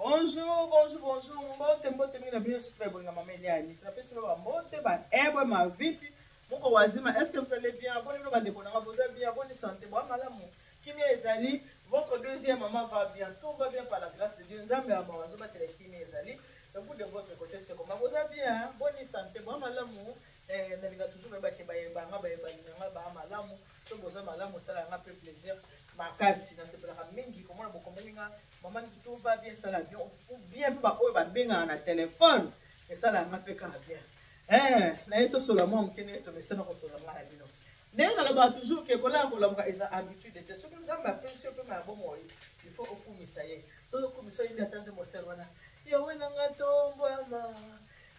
Bonjour, bonjour, bonjour. Mbote, mbote mingi na bino super bolinga mama Eliane. Tunapesi bino ba mbote, ba ebwe, ma vipi. Moko wazima, est-ce que vous allez bien? Boni bino bandeko na nga, boza bien, boni santé, boa malamu. Kimia ezali, votre deuxième maman va bien, tout va bien par la grâce de Dieu. Nzambe ya mawa azobatela kimia ezali. Et vous de votre côté, c'est comment? Boza bien, hein? Boni santé, boa malamu. Eh, nalinga toujours bayeba ke bayeba nga, bayeba linga nga, ba malamu. Soki boza malamu, osala nga pe plaisir makasi. Nasepelaka mingi komona bokomeli nga mama tout va bien, esala bien ou bien mpe baoyo babengaka na telefone esala nga mpe kaka bien. Eh, naye tosola mwa moke ndenge tomesana kosola nga na bino. Ndenge nalobaka toujours ke kolala kolamuka eza habitude te. Soki Nzambe apesi yo pema ya bomoi, il faut okumisa ye. Soki okumisa ye nde ata nzembo sere wana, Yawe na nga tombwama,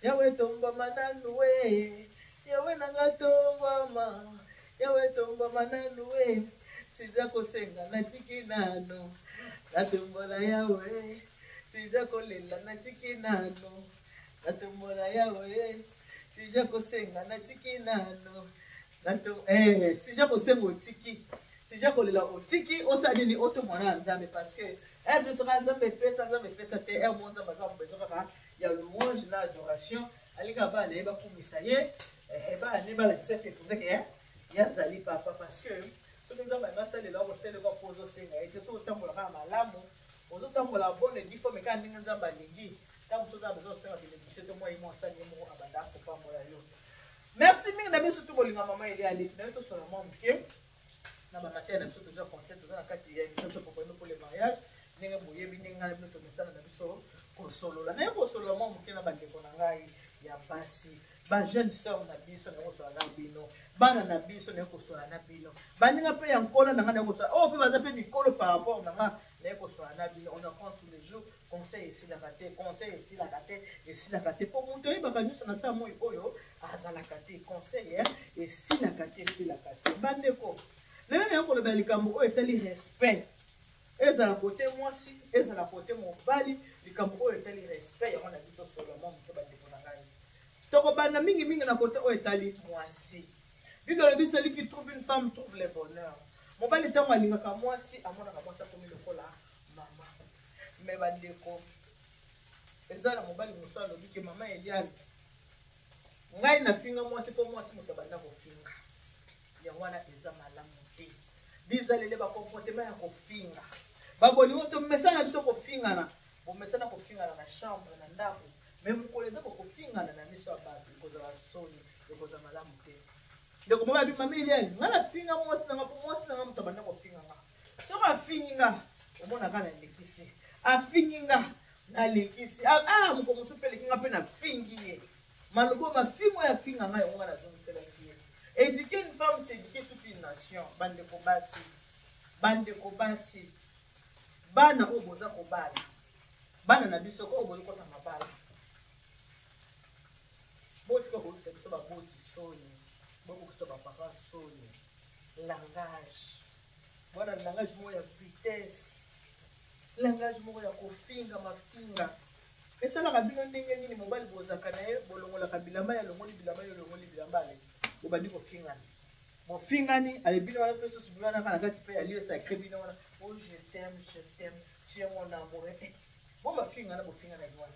Yawe tombwama nanu we, Yawe na nga tombwama, Yawe tombwama nanu we, siza kosenga natiki nanu, natombola Yawe, siza kolela natiki nanu, natombola Yawe, siza kosenga natiki nanu, nato, eh, siza kosenga otiki, siza kolela otiki, osala nini otomwana na Nzambe parce que eh, biso kaka Nzambe epesa, Nzambe epesa te, eh, mo Nzambe aza besoin kaka ya louange na adoration, alinga bana na ye bakumisa ye, eh, bana na ye balakisa ke mpenza ke, eh, ye azali papa parce que soki Nzambe alingi asalela yo, akosalela yo mpo ozosenga ye te. Soki otambola kaka malamu, ozotambola bonne et due forme kaka ndenge Nzambe alingi, ntango mosusu oza na besoin kosenga bénédiction te, mwa ye mwa asali ye moko abanda kopambola yo. Merci mingi na biso tu bolinga mama Elia Aleki. Na yo tosola mwa moke na ba matière na biso toza conseil, toza na kati ya émission to propose pour le mariage, ndenge boyebi ndenge ngai na bino tomesana na biso kosolola. Naye kosolola mwa moke na bandeko na ngai ya basi, ba jeune sœur na biso, naye kosolola na bino, bana na biso, naye kosolola na bino, baninga mpe ya nkola na ngai, naye kosolola oyo mpe baza mpe mikolo par rapport na ngai, naye kosolola na bino. On apprend tous les jours, conseil esilaka te, conseil esilaka te, esilaka te, mpo moto ayebaka nyonso na sa moi oyo azalaka te. Conseil esilaka te, esilaka te. Bandeko, lelo naye kolobela likambo oyo etali respect, ezala kote mwasi, ezala kote mobali, likambo oyo etali respect yango na biso solo mwa moke. Bandeko na ngai, tokobanda mingimingi na kote oyo etali mwasi. Bible elobi celui qui trouve une femme trouve le bonheur. Mobali ntango alingaka mwasi, amonaka mwasi akomi lokola mama. Me bandeko, eza na mobali mosusu alobi ke mama Eliane, ngai nafinga mwasi mpo mwasi moto abanda kofinga, yango wana eza malamu te. Bizalele bakomportema ya kofinga, babolingo tomesana biso kofingana, bomesana kofingana na chambre na ndako, me mokolo eza kokofingana na miso ya bato, ekozala soni, ekozala malamu te. Ndeko mobali abi mama Eliane, ngai nafinga mwasi nanga mpo mwasi nanga moto abanda kofinga nga. Soki afingi nga, omonaka nalekisi, afingi nga nalekisi, ah, moko mosusu mpe eleki nga mpe nafingi ye. Maloba mafingo oyo afinga ngai, yango nga nazongiselaki ye. Éduquer une femme, c'est éduquer toute une nation. Bandeko basi, bandeko basi, bana oyo boza kobala, bana na biso oyo bozokota mabala, botika koyokisa biso baboti soni, bokokisa bapapa soni. Langage wana, langage moko ya vitesse, langage moko ya kofinga mafinga, esalaka bino ndenge nini? Mobali bozalaka na ye, bolongolaka bilamba, ya longoli bilamba, yo longoli bilamba, ale bobandi kofingana, bofingani, ale bino wana mpe susu bino wana kaka na kati mpe ya lieu sacré, bino wana oh je t'aime, je t'aime, tu es mon amoureux. Eh, bo mafingana, bofingana wana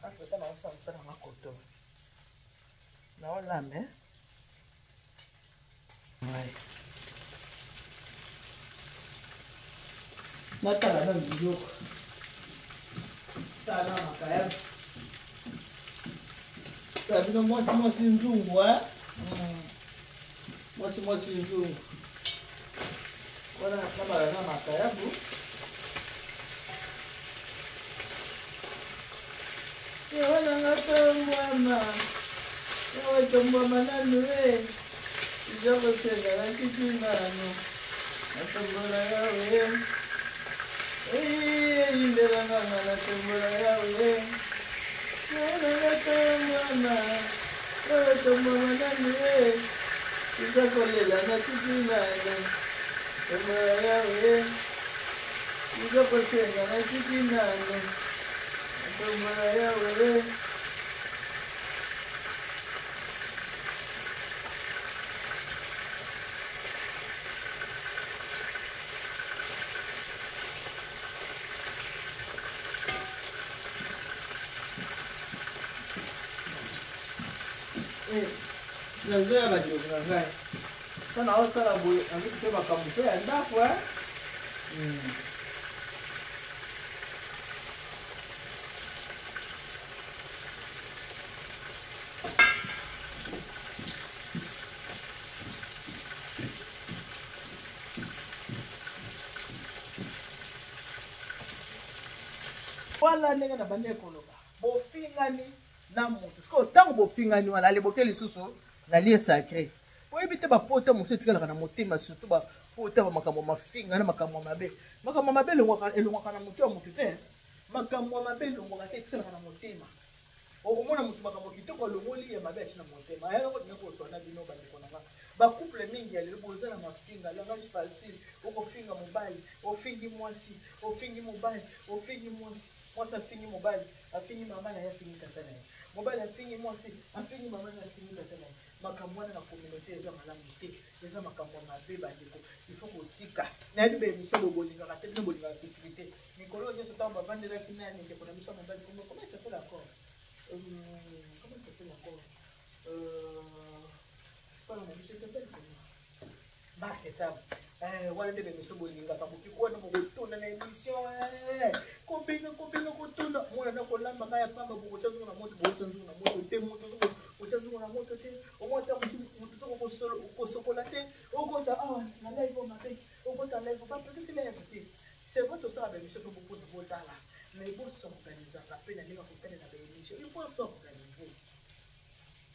entre temps naosala mosala nga koto naolamba ngai natala na biloko, tala makaya, tala bino mwasi mwasi nzungu, eh? Mwasi mwasi nzungu wana nabala na makayabu. Yawe nanga tombwama, yawe tombwama nanu e, eza kosenga natiki nanu, natombola yawe, eyindela nganga, natombola yawe, yawe nanga tombwama, yawe tombwama nanu e, eza kolela natiki nanu, tombola yawe, eza kosenga natiki nanu, natombola yawe. Eh, nazoya bandeko na ngai mpo naosala boye nazoki mpe makambo mpe ya ndako eh? Wala ndenge na bandi koloba bofingani na moto sikoyo ntango bofingani wana aleboke lisusu na lie sacré oyebi te bapota mosusu etikalaka na motema surtout bapota bamakambo mafinga na makambo ya mabe. Makambo ya mabe elongwaka na moto ya moto te. Makambo ya mabe elongwaka te, etikalaka na motema. Okomona moto makambo kitoko alongoli, ya mabe atie na motema. Ayaka kotinga koswana bino bandeko na nga. Bacouple mingi ya lelo boza na mafinga, langage facile. Okofinga mobali, ofingi mwasi, ofingi mobali, ofingi mwasi, mwasi afingi mobali, afingi mama na ye, afingi tata na ye, mobali afingi mwasi, afingi mama na ye, afingi tata na ye. Makambo wana na communauté eza malamu te, eza makambo ya mabe bandeko, il faut kotika. Nayebi baémission bobolingaka te, bino bolingaka sécurité. Mikolo nyonso ntango bavandelaki nani, ndeko na biso ya mobali, comment il s'appelle encore, comment il s'appelle encore, pala na biso, il s'appelle comment, Marc Etabu. Wana nde baémission bolingaka, boki wana bokotunda na émission, kobenga kobenga kotunda mwana na kolamba ya pamba, bokotya nzungu na moto, bokotya nzungu na moto te, moto kotya nzungu na moto te, omoi ata motu soko kosokola te, okota awa na live mabe, okota live bapekisi live te. C'est vrai, tosala baémission mpe bopona botala, mais bosorganisaka mpe na ndenge ya kotalela baémission. Il faut s'organiser,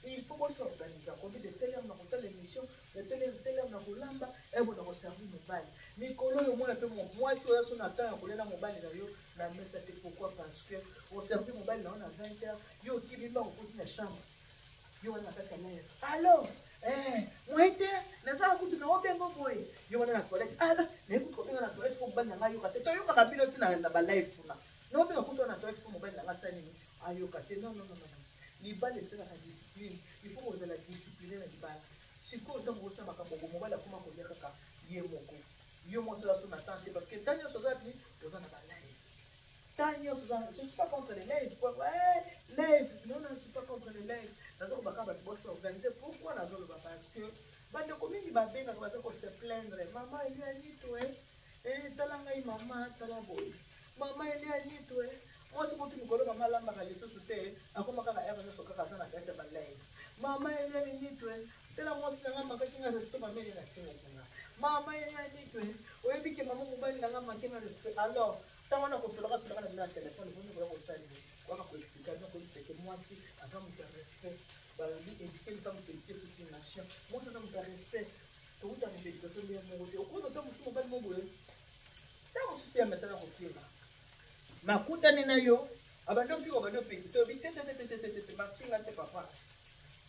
il faut bosorganiser kobi de telle heure na kotala émission, de telle heure, telle heure na kolamba, ebo na koservi mobali. Mikolo oyo omona mpe mwasi oyo so na temps ya kolia na mobali na yo na mesa te. Pourquoi? Parce que oservi mobali na yo na 20 heures, yo okimi mbango, okoti na chambre, yo wana na kati ya live. Alors moye te, nazala kutu na obengo boye, yo wana na toilette, ala nayebi kutu kobenga na toilette mpo mobali na ngai ayoka te. Toyokaka bino ntina na balive kuna, naobenga kutu wana na toilette mpo mobali na ngai asala nini, ayoka te. Non, non, non, non, libala esalaka discipline, il faut kozala discipline na libala. Sikoyo ntango osala makambo bo, mobali akoma kolia kaka ye moko, yo mwasi oza so na temps te, parce que ntango nyonso oza bi oza na balive, ntango nyonso oza. Je suis pas contre les live, ouais, live, non, non, je suis pas contre les live. Nazolobaka bato bosorganiser. Pourquoi nazoloba? Parce que bandeko mingi babengaka, baza kose plaindre: mama Elia Nito, tala ngai mama, tala boye, mama Elia Nito, mwasi kutu mikolo mama alambaka lisusu te, akoma kaka ere nyonso kaka aza na kati ya balive. Mama Elia Nito, tala mwasi na nga makaki nga respect, mama Elia nasengaki nga, mama Elia Nito, oyebi ke mama mobali na nga make nga respect. Alors ntango wana kosolaka solaka na bino ya telefone, boni koya kosala nini? Waka koexplika bino, koyebisa ke mwasi aza moto ya respect. Balobi éduquer une femme, c'est éduquer toute une nation. Mwasi aza moto ya respect. Touta moto éducation ndenge moko te. Okoza ta mosusu mobali mo boye, ntango mosusu ya mesana kofinga, makutani na yo, abandi ofinga, abandi opekisa, oyebi te te te te te te, mafinga te papa.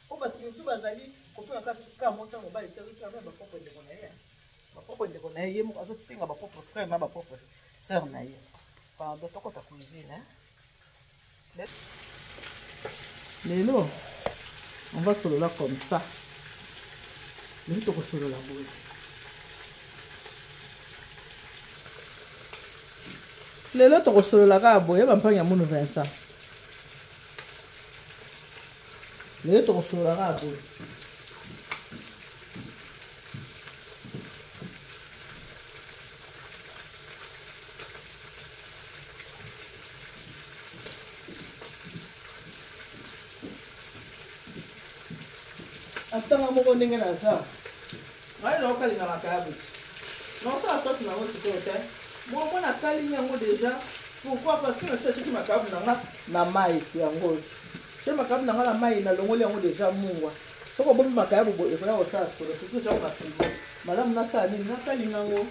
Po bato mosusu bazali kofinga kaka mwasi na mobali te, azofinga mpe bapropre ndeko na ye, bapropre ndeko na ye, ye moko azofinga bapropre frère na bapropre sœur na ye. Pardon, tokota cuisine lelo, on va solola comme ça. Lelo tokosolola boye. Lelo tokosolola kaka boye, bampangi ya munu Vincent. Lelo tokosolola kaka boye. Atanga moko ndenge naza ngai, naokalinga makayabu ti naosala sauce nango sikoyo te. Bon, mpo nakalingi yango déjà. Pourquoi? Parce que nasi atiaki makayabu na nga na mai. Yango oyo tie makayabu na nga na mai, nalongoli yango déjà mungwa. Soki obombi makayabu boye, ekoya kosala solo, surtout tiango na frigo. Malamu nasala nini? Nakalinga yango.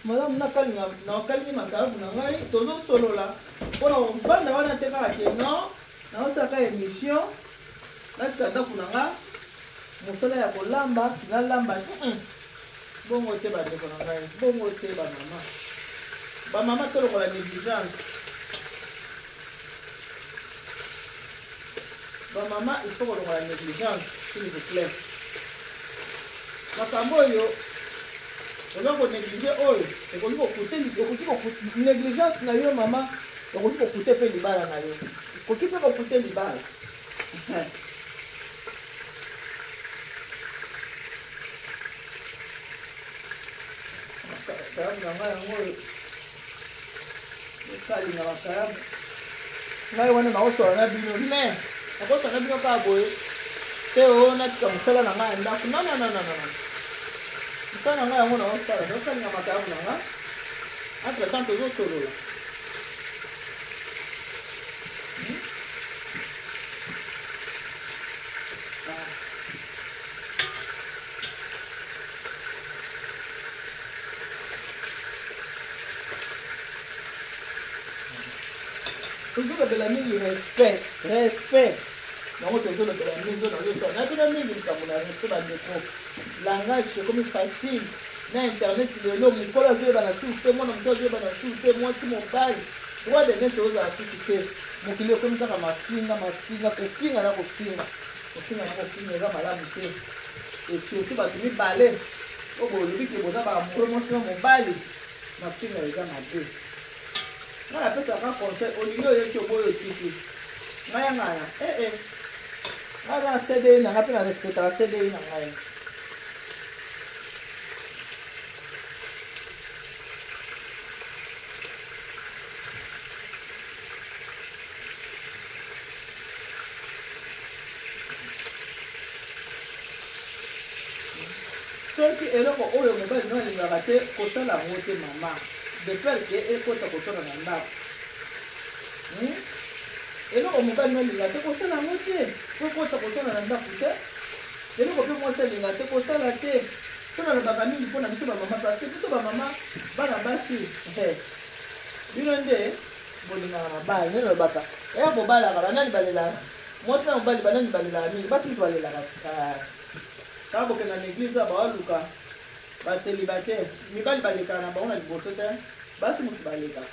Malamu nakalinga, nakalingi makayabu na ngai. Tozosolola mpona kovanda wana te kaka ke non, naosalaka émission, natika ndako na nga, mosala ya kolamba, nalamba bongo te. Bandeko na ngai, bongo te, bamama. Bamama tolokola négligence. Bamama il faut kolongola négligence, s'il vous plaît. Makambo oyo oza konéglige oyo ekoki kokute, ekoki kokute négligence na yo mama, ekoki kokute mpe libala na yo, ekoki mpe kokute libala. Makayabu na ngai yango oyo ekalinga makayabu ngai wana nakosola na bino, mais nakosola na bino kaka boye te, o natika mosala na ngai ya ndako. Non, non, non, non, non, mosala na ngai yango naosala, naokalinga makayabu na ngai entre temps tozosolola. Tozolobela mingi respect, respect yango tozolobela mingi, oyo nazosala na bino mingi likambo na respect. Bandeko, langage ekomi facile na internet lelo. Mokolo azoyeba na susu te, mwana moto azoyeba na susu te, mwasi, mobali, droit de nese ozala susu te. Mokili ekomi kaka mafinga, mafinga, kofinga na kofinga, kofinga na kofinga eza malamu te. Et surtout bato mibale oyo bolobi ke boza baamoureux, mwasi na mobali, mafinga eza mabe. Ngai napesaka conseil, olingi oyoki, oboyi otiki. Ngai ya ngana ee eh, ngai aza na CDI na ngai mpe na respectaka CDI na ngai. Soki eloko oyo mobali no alingaka te, kosala yango te mama, de peur ke ekota kosala na ndako. Eloko mobali no alinga te, kosala yango te, po ekota kosala na ndako te. Eloko mpe mwasi alinga te, kosala te. Mpo nalobaka mingi mpo na biso bamama, parce que biso bamama, bana basi, bino nde bolingaka mabala. Nde nalobaka eya bobalaka, banani balelaka? Mwasi na mobali, banani balelaka mingi? Basi moto balelaka. Kaka bokenda na église, baoluka bacélibataire mibali balekaka na bango na liboso te, basi moto balekaka.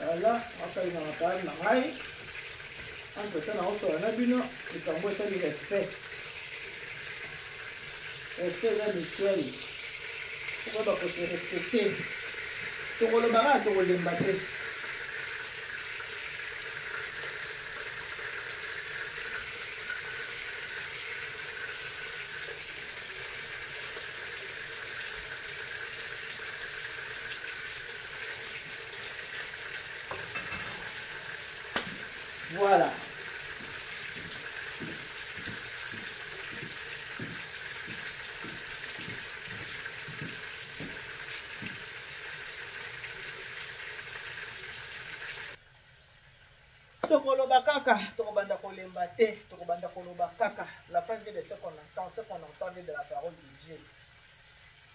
Voilà, akalinga makala na ngai. Entre temps nakosola na bino likambo etali respect. Respect eza mutuel, okoyeba kose respecte. Tokoloba kaka, tokolemba te. Voilà. Tokoloba kaka, tokobanda kolemba te, tokobanda koloba kaka. La fin vient de ce qu'on entend, ce qu'on entend vient de la parole de Dieu.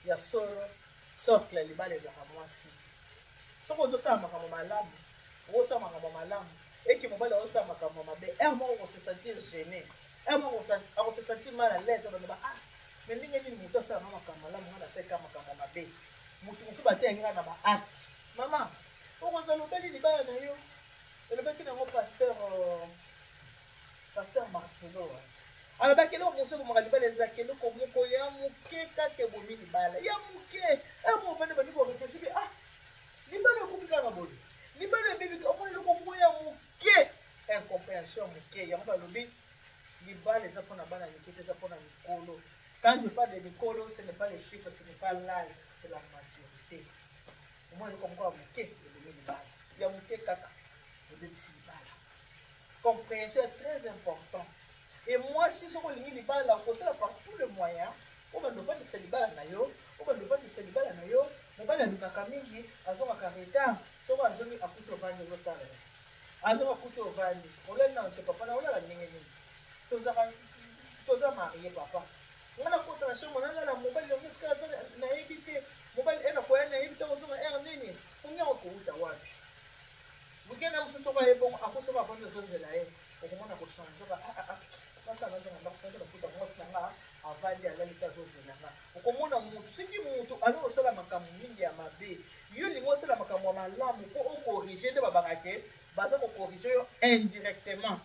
Ya solo, socle ya libala ezalaka mwasi. Soki ozosala makambo malamu, okosala makambo malamu eke mobali azosala makambo mabe, heure moko okose sentir gêné, heure moko akose sentir mal à l'aise. Abanda: "Ah, mais ndenge nini moto asalanga makambo malamu, nga nasalika makambo mabe?" Moto mosusu bateyaki kaka na baacte. Mama, okozala obeli libala na yo. Elobaki nango pasteur Marcelo, alobaki eloko mosusu ebomaka libala ezalaki eloko moko ya moke kaka ebomi libala ya moke. Emo ofandi, bandi koréfléchir bi: "Ah, libala ekufi kaka boye, libala ebebi." Omoni eloko moko ya moke, incompréhension moke. Yango balobi libala eza mpona bana mike te, eza mpona mikolo. Quand je parle de mikolo, ce n'est pas les chiffres, ce n'est pas l'âge, c'est la maturité. Omoni eloko moko ya moke ebomi libala, ya moke kaka ebebisi libala. Compréhension est très important. Et mwasi, soki olingi libala, okosala par tous les moyens oyo bando ovandisa libala na yo, oyo bando ovandisa libala na yo. Mobali alingaka mingi azongaka retard. Soki azongi, akuti ovandi, ozotala ye. Azonga, akuti ovandi, olali nano te. "Papa, na olala ndenge nini? Tozaka toza marié, papa. Nga nakota na chambre, nalala. Mobali yango esika aza, nayebi te. Mobali e nakoya, nayebi te ozonga heure nini. Pongi yango kouta wapi?" Weekend na mosusu, soko aye bongo, akuti soko avandi, ozozela ye, okomona kochange. Basala, nazonga ndako, soki nakuta mwasi na nga. Avandi alali te, azozela nga. Okomona mutu, soki mutu aza kosala makambo mingi ya mabe, yo olingi osala makambo ya malamu mpo okorige, nde babaka ke baza kokorige yo indirectement.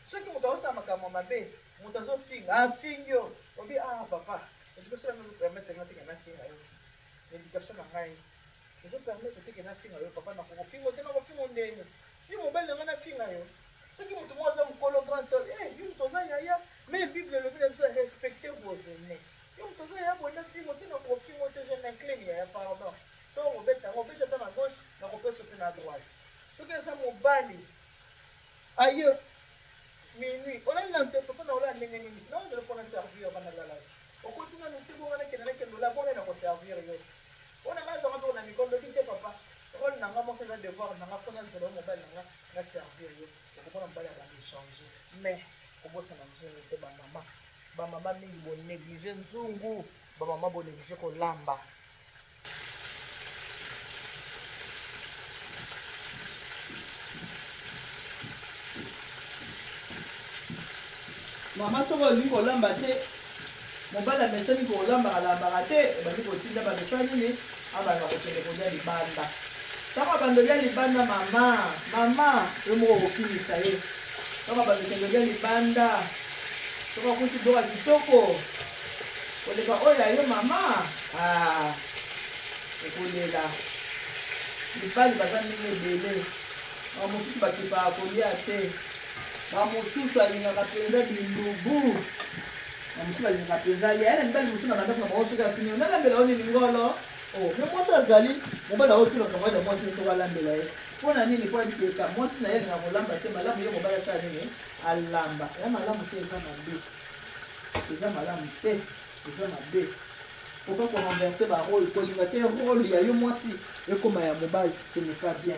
Soki moto azosala makambo ya mabe, moto azofinga, afingi yo, obi ah papa, education na ngai permettre nga te ke nafinga yo, education na ngai ezo permettre te ke nafinga yo papa, nakokofinga te, nakofinga ndenge yo mobali na ngai nafinga yo. Soki moto moko aza mokolo, grande sœur, eh, yo moto oza yaya, mais Bible elobi na biso respecter vos aînés. Yo moto oza yaya boye, nafinga te, nakofinga te, je m'incline yaya, pardon. Soki okobeta yango, obeta ata na gauche, nakopesa te na droite. Soki eza mobali aye minuit, olali nanu te papa, na olala ndenge nini? Naozela mpona servir bana lalasi, okoti nanu te, bonga nakende, nakende ola bona na koservir yo. Mpona ngai azwanga mpe na mikolo lobi te papa, role na nga mwasi eza devoir na nga, mpo nazela yo mobali na nga na servir yo. Okomona mobali abanda échange. Mais kobosana nzungu te, bamama, bamama mingi bonéglige nzungu, bamama bonéglige kolamba. Mama, soki olingi kolamba te, mobali amesani kolamba, alambaka te, ebandi kotinda bamesani nini, abanda kokende kolia libanda. Ntango abanda olia libanda, mama, mama yo moko okokimisa ye. Ntango abanda okende olia libanda, soki akuti biloko ya kitoko koleka oyo ya yo mama, ah, okolela. Mibali baza ndenge ebele, bamosusu bakipaka kolia te, bamosusu alingaka mpenza bilubu, bamosusu balingaka mpenza lia. Na mibali mosusu na bandako na bango, soki atuni nalambela yo nini, ngolo, oh, me mwasi azali, mobali aotunaka mobali ya mwasi soki alambela ye mpo na nini, mpo abikeka mwasi na ye alingaka kolamba te. Malamu ye mobali asala nini, alamba. Ya malamu te, eza mabe, eza malamu te, eza mabe. Oka korenverse barole, kolinga te role ya yo mwasi ekóma ya mobali, ce n'est pas bien,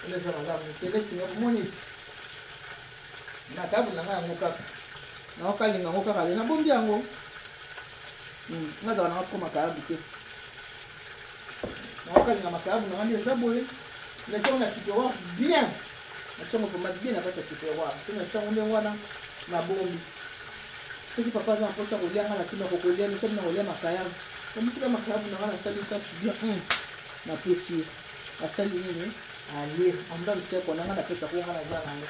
wana eza malamu te. Neti nga bomoni ti makabu na ngai yango kaka naokalinga yango kaka le nabombi yango, nga azala nanga pro makayabu te, naokalinga makayabu na ngai nde eza boye. Natiango na tiroir bien, natiango vraiment bien na kati ya tiroir, so natiango ndenge wana, nabombi. Soki papa aza na mposa kolia, nga natuna kokolia lisobi na kolia makayabu, omisika makayabu na ngai, nasali sasi bien, napesi ye, asali nini, alie anda luseko na ngai, napesa ko ngai naza nango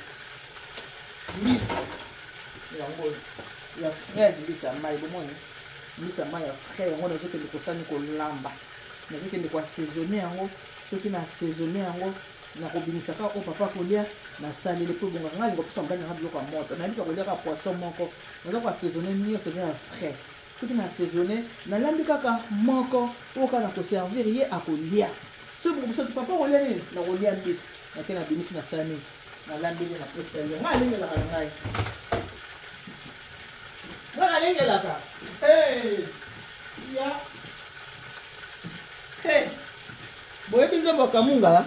mbisi yango ya frais, mbisi ya mai, bomoni mbisi ya mai ya frais yango, nazokende kosani kolamba, nazokende koassaisonne yango. Soki na assaisonne yango, nakobimisa kaka oyo papa kolia, nasaleli mpo ebongaka. Ngai alinga kopesa mobali nanga biloko ya moto, nayebi ka kolia kaka poisson moko, naza koassaisonne nyonso eza ya frais. Soki na assaisonne, nalambi kaka moko oyo kaka nakoservir ye, akolia. Soki bokobiso papa kolia nini, nakolia mbisi, nake nabimisi, nasali nini, nalambeli, napesa ye. Ngai alengelaka na ngai, ngai nalengelaka ya. Hey, boyebi nzembo ya Kamunga?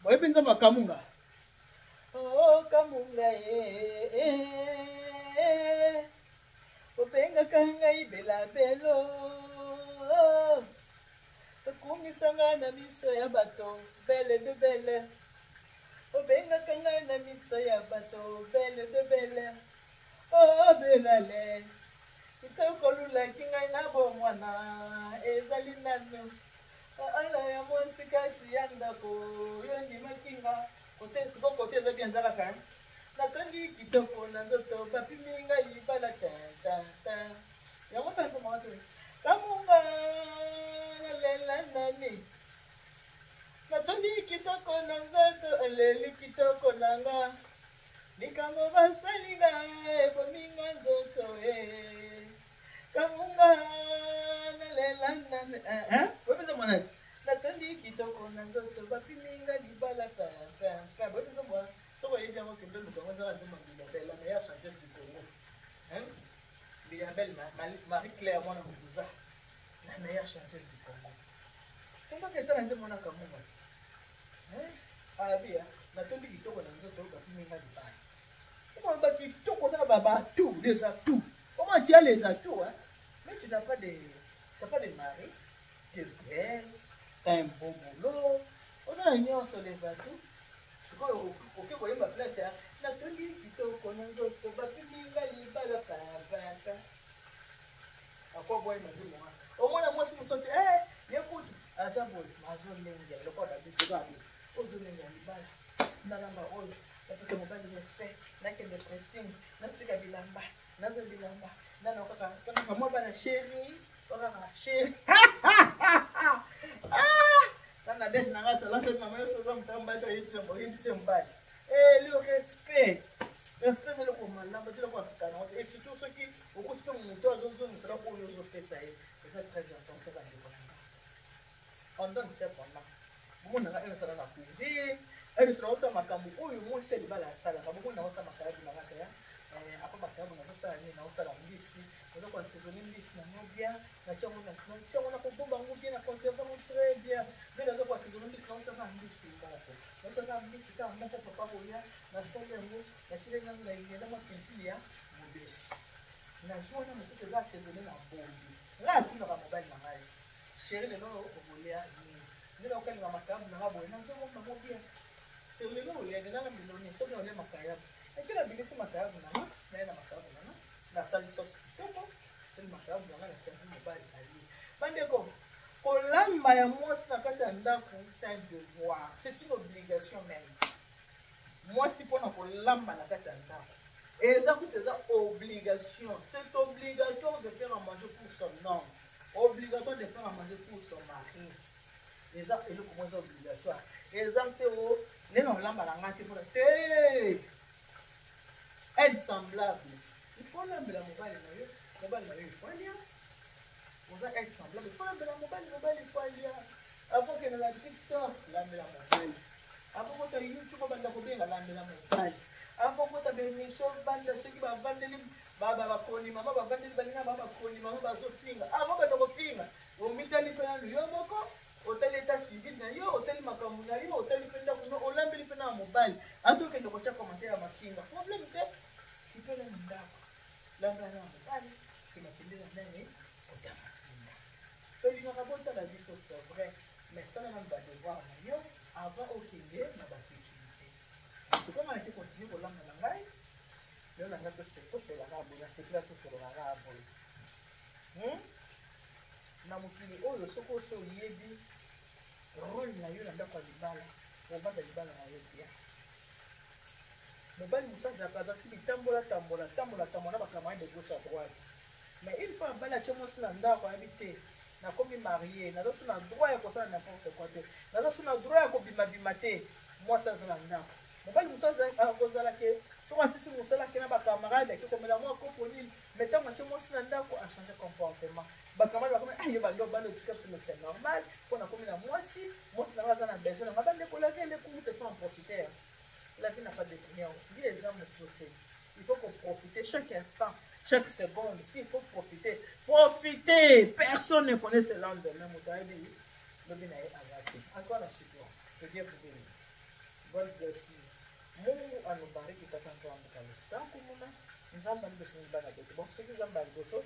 Boyebi nzembo ya Kamunga? Oh, Kamunga, eh, eh, eh. Obengaka ngai belabelo, okumisa ngai na miso ya bato, belle de belle, obengaka ngai na miso ya bato, belle de belle. Oh belale, kitoko olulaki ngai na bomwana, ezali nanu ala ya mwasi kati ya ndako, yo ndimaki nga kote siko kote eza bien, eza kaka natondi kitoko na nzoto, bapimi ngai libala tantanta yango mpe nzomaka te. Kamunga, nalela nani, natondi kitoko na nzoto, eleli kitoko na nga, likambo basali nga ebomi nga nzoto e Kamunga, nalela nani, boyebi mwana ti natondi kitoko na nzoto, bapimi nga libala pin. Boyebi nzembo wana? Soki oyebi yango, kende oluka yango, ezaka nzembo ya Mbilia Bel, la meilleure chanteuse du Congo, Mbilia Bel Marie Claire mwana Mokuza, la meilleure chanteuse du Congo. Kendaka etala nzembo wana Kamunga alabia, natondi kitoko na nzoto, bapimi nga libala. Okoloba kitoko oza na babatou, les atouts, comment tu as les atouts, hein? Mais tu n'as pas de tu n'as pas de mari, tu es belle, t'as un bon boulot, oza na nyonso les atouts. Sikoyo oke koyemba place ya Natondi kitoko na nzoto, bapimi nga libala papapa. Akoboya na ndimo wana. Omona mwasi mosusu te, eh, ye kutu aza boye, azolengela lokola babiti babi. Ozolengela libala. Nalamba oyo, napesa mobali respect, nakende pressing, natika bilamba, nazwa bilamba, nano kaka kaka mwa bana chérie, kaka chérie. Ah! Nana deje na nga sala soki mama yo soza motamba te oyebisi mobali. Eh, le respect. Respect ezali komalamu, ezali kosika nango te. Et surtout soki okuti mpe moto azozongisela oyo ozopesa ye, eza très important bandeko na nga. On donne ce qu'on a. Bomona nga ene na cuisine, ene osala osala makambo oyo mwasi ya libala asalaka. Bomona osala makayabu na nga ya apa makayabu nazosala nini, naosala mbisi, naza koassaisonne mbisi na ngo bien, natia yango na kobomba yango bien, na conserve yango très bien. Nde naza koassaisonne mbisi, naosala mbisi moko, naosala mbisi kaka moko, papa koya, nasali yango, natieli nanu na ingela mwa pilipili ya mobesu, nazwa wana mosusu eza assaisonne na bombi. Ngai atunaka mobali na ngai, chéri, lelo okolia nini? Nde nakokalinga makayabu na nga boye, nazobomba ngo bien. Chéri, lelo olia nini? Nanga miloni soki olia makayabu eke nabilisi makayabu na nga, naye na makayabu na nga, nasali sauce kitoko, sali makayabu na nga, naservi mobali, alie. Bandeko, kolamba ya mwasi na kati ya ndako, c'est un devoir, c'est une obligation même. Mwasi mpona kolamba na kati ya ndako eza kutu eza obligation. C'est obligatoire de faire à manger pour son homme, obligatoire de faire à manger pour son mari. Eza eloko moko eza obligatoire, eza te o nde na olamba na nga te, mpona te aide semblable. Il faut olambela mobali na yo, mobali na yo il faut alia. Oza aide semblable, il faut olambela mobali, mobali il faut alia. Avant okende na TikTok, lambela mobali. Avant kota YouTube, obanda kobenga, lambela mobali. Avant kota baémission, banda soki bavandeli bakoni mama, bavandeli baninga ba bakoni mama bazofinga, avant banda kofinga, omitali mpe nanu yo moko, otali état civil na yo, otali makambo na yo, otali mpe ndako no, olambeli mpe na mobali. Ata okende kotya commentaire ya mafinga, problème te, kipela na ndako, lambela na mobali, nsima kende na nani kota mafinga. Tolingaka botala biso, c'est vrai, mais sala nanu badevoir na yo avant okende na bafutilité. Tokoma nake continue kolamba na ngai lelo na ngai, tosololaka boye, nasepela tosololaka boye. Na mokili oyo, soki osi oyebi rôle na yo na ndako ya libala, ovanda libala na yo bien. Mobali mosusu azalaka azalaki bitambola tambola tambola tambola na bacamarade de gauche à droite, mais une fois abali, atie mwasi na ndako, ayebi te nakomi marié, naza so na droit ya kosala n'importe quoi te, naza so na droit ya kobimabima te, mwasi aza na ndako. Mobali mosusu akozala ke soki asisi mosala, ake na bacamarade, ake komela mwa kopo nini, mais ntango atie mwasi na ndako, achange comportement. Bacamarade bakomi: "Ah, yo bando bando otika biso." Mais c'est normal, mpo nakomi na mwasi, mwasi na nga aza na besoin na nga. Bandeko, la vie elle est courte, faut en profiter. La vie n'a pas de client, vie eza mokuse, il faut qu'on profiter chaque instant, chaque seconde. S'il faut profiter, profiter. Personne ne connaît ce lendemain, moto ayebi lobi na ye aza te. Encore na support, que Dieu vous bénisse. God bless you. Mungu anubariki. Tata Nzambe kalisanku muna Nzambe alibeso bana betu. Bon, soki Nzambe aliboso,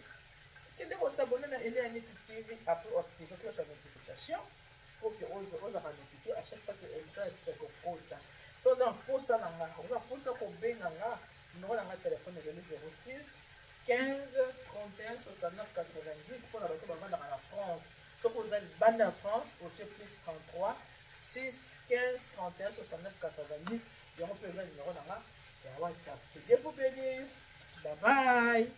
kende kos'abonner na Elianiki TV, après activer cloche ya notification pour que ozaka notifié à chaque fois que émission esika kokota. So oza mposa na nga, oza mposa kobenga nga, numéro na nga telefone ezali 06 15 31 69 90 mpona bato bavandaka na France. Soki oza libanda ya France, otie plus 33 6 15 31 69 90. Yango mpe eza numéro na nga ya WhatsApp. Que Dieu vous bénisse. Bye bye.